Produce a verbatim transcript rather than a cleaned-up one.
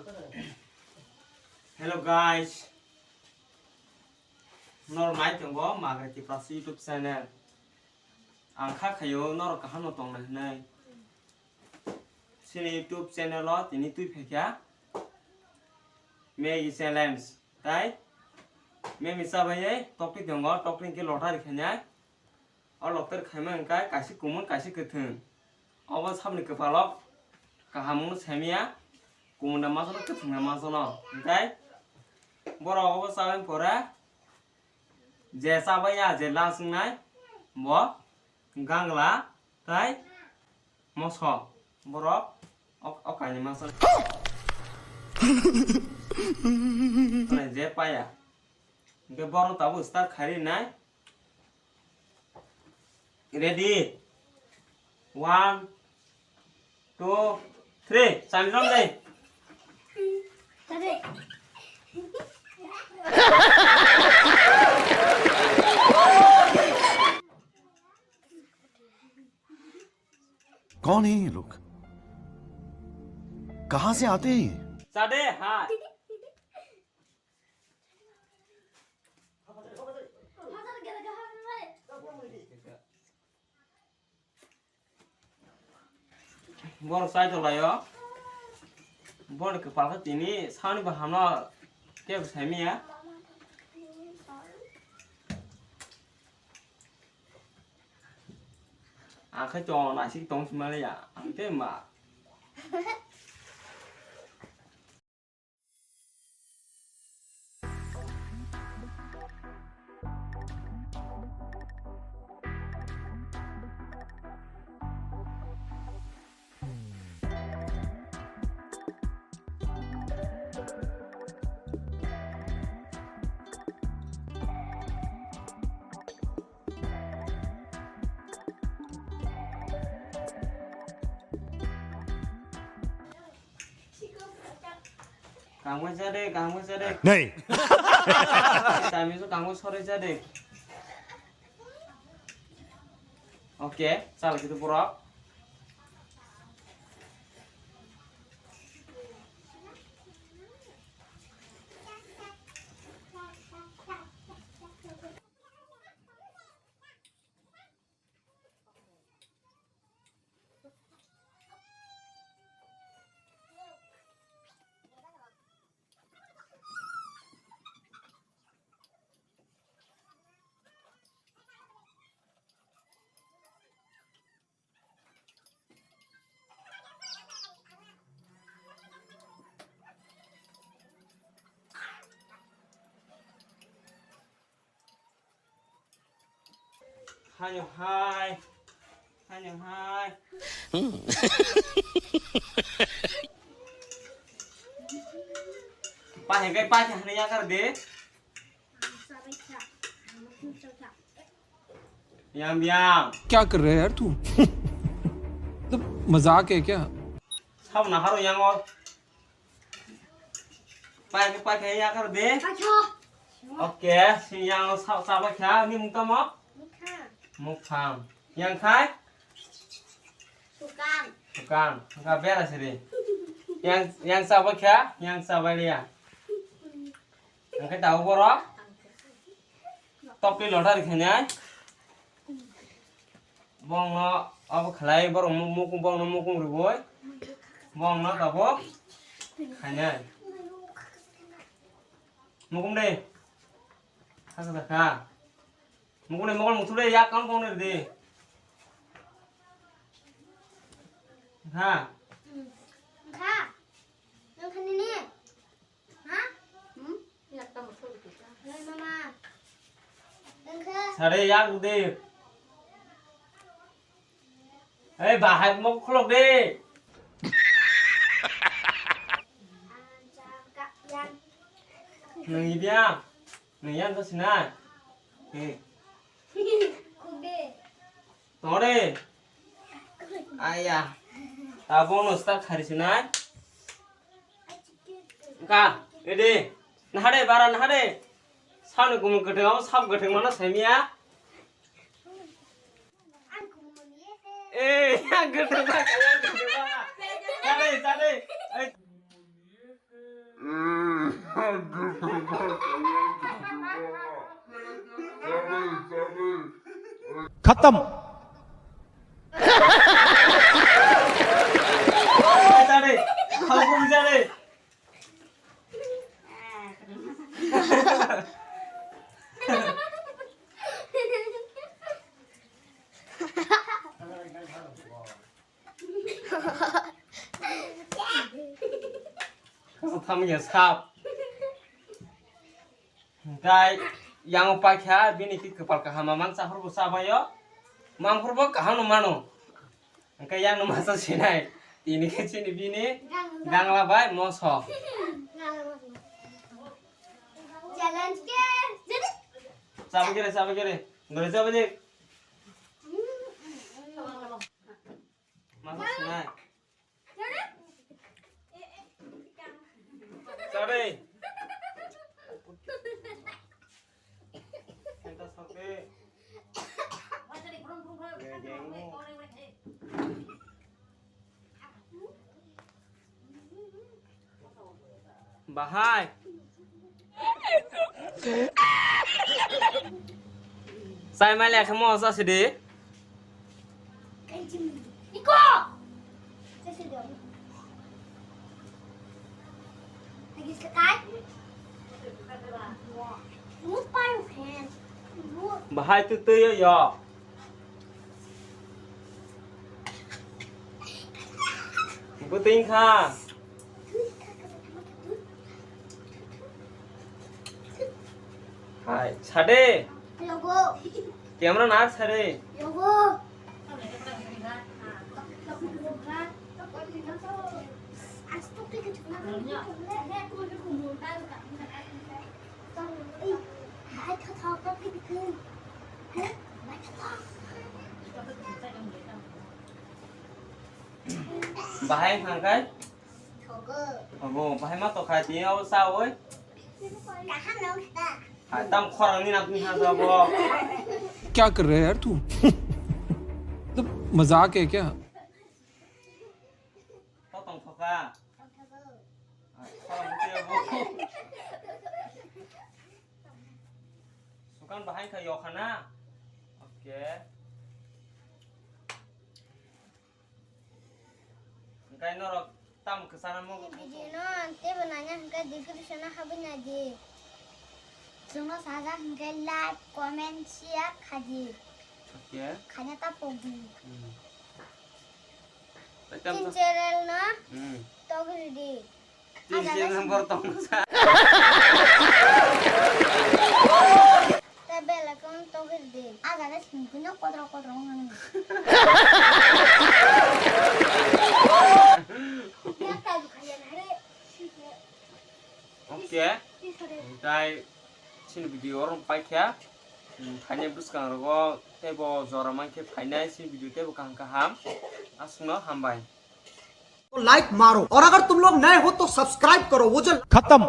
Hello guys, norok nai tongo Magre Tiprasa YouTube channel. Ang kha khayo norok kaham no tongna hinwi. Chini YouTube channel o tini twi phaikha Maggie Challenge. Tai Maggie chabai tokti tongo, tokti hwnkhe lottery khainai. O lottery khaima hwnkhe kaisa kumun, kaisa kwthwng. Obo saboni kwpalo kaham wngno saimaya, kumun da ma chano, kwthwng da ma chano. Hwnkhe borok obo chabai pore je chabaiya, je last wngnai, bo gangla tai moso borok o, o kainwi masa je paya. Hwnkhe borok tabuk start khairi nai. Ready? One, two, three. Chami rom dai. कौन है ये लोग? कहां से आते हैं ये? Chade ha. Borok chai tonglaio. Borok kwpal khe tini sani bo hamno kebo saimaya. Ang khe chwng naisik tong simaliya, ang tei ma. Kangma jade, kangma jade. Nei. Tami so kangma sore jade. Oke, sal gitu borok. Hayo hai. Hayo hai. Pahe kai pahe hane yakar de. Yang yang. क्या कर रहा है यार तू? मतलब मजाक है क्या? Sab na haro yang o. Paikhe, paikhe, yakar de. Paikhe. Oke, si yang sa, sa paikhe, ni mung tamo? Mukhang. Mukhang. Yang khai? Sukang. Sukang. Nga bera siri. Yang, yang sa paikhe, yang sa paikhe. Yang khai tahu borok? Topli lottery khainai. Bongno abo khlai borok mu-, mukung, bongno mukung rwui. Bongno tabuk khainai. Mukung de. Khasa da kha. Mukung de mokol muthule yak kam bongno de. Ha. Kha. Nang khani ne. Sare yak de. Ei, bahai mok kholok de. Nung ibya. Nung yan to sinai. Ei. Tore. Aya. Tabuk no start khari sinai. Ka, ede. Nahade, bara nahade. Sani kumu gede, amo sab gede mana semia. Eh, yang gede ba, yang gede ba. Tade, tade. Eh. खत्म। Kasa tamo ya sap. Hingkai yang pakha bini ki kepal kaham mang sahur bo sabayo. Mangkhor bo kaham no mano. Hingkai yang no masa sinai. Ini ke sini bini gangla bai moso. Challenge ke jadi. Sabe kere, sabe kere. Ngore sabe je. Masa sinai. Sare. Senta soke. Bahai. Sai mai lekha mo sa sidi. Iko. Bahai tu tu yo yo. Buting kha. Hai, sade. Logo. Camera nak sade. Logo. Bahai hangkai? Thogo. Thogo, bahai ma tokhai tini abo sa oi? Kaham nong kha. Hai tam khorang ni nang tini ha jabo. क्या कर रहा है यार तू? मतलब मजाक है क्या? To tong thokha. Tong thogo. Hai, khorang ni abo. Sukan bahai kha yokhana. Oke. Hingkai norok tam kwchana mo. Video no teibo naina hingkai description o habwi naidi. Chwngno sajak hingkai like, comment, share khaidi. Oke. Khaina ta pokdi. Hmm. Chini channel no Hmm. Togri di. Tin channel number tong sa. Te bell icon togri di. Agare singkino kodro kodro nang. Oke. Tei chini video oro paikha. Phainai bwskangrogo teibo jora mankhe phainai chini video teibo kaham kaham. Aswkno hambai. तो लाइक मारो और अगर तुम लोग नए हो तो सब्सक्राइब करो। वो जो खत्म।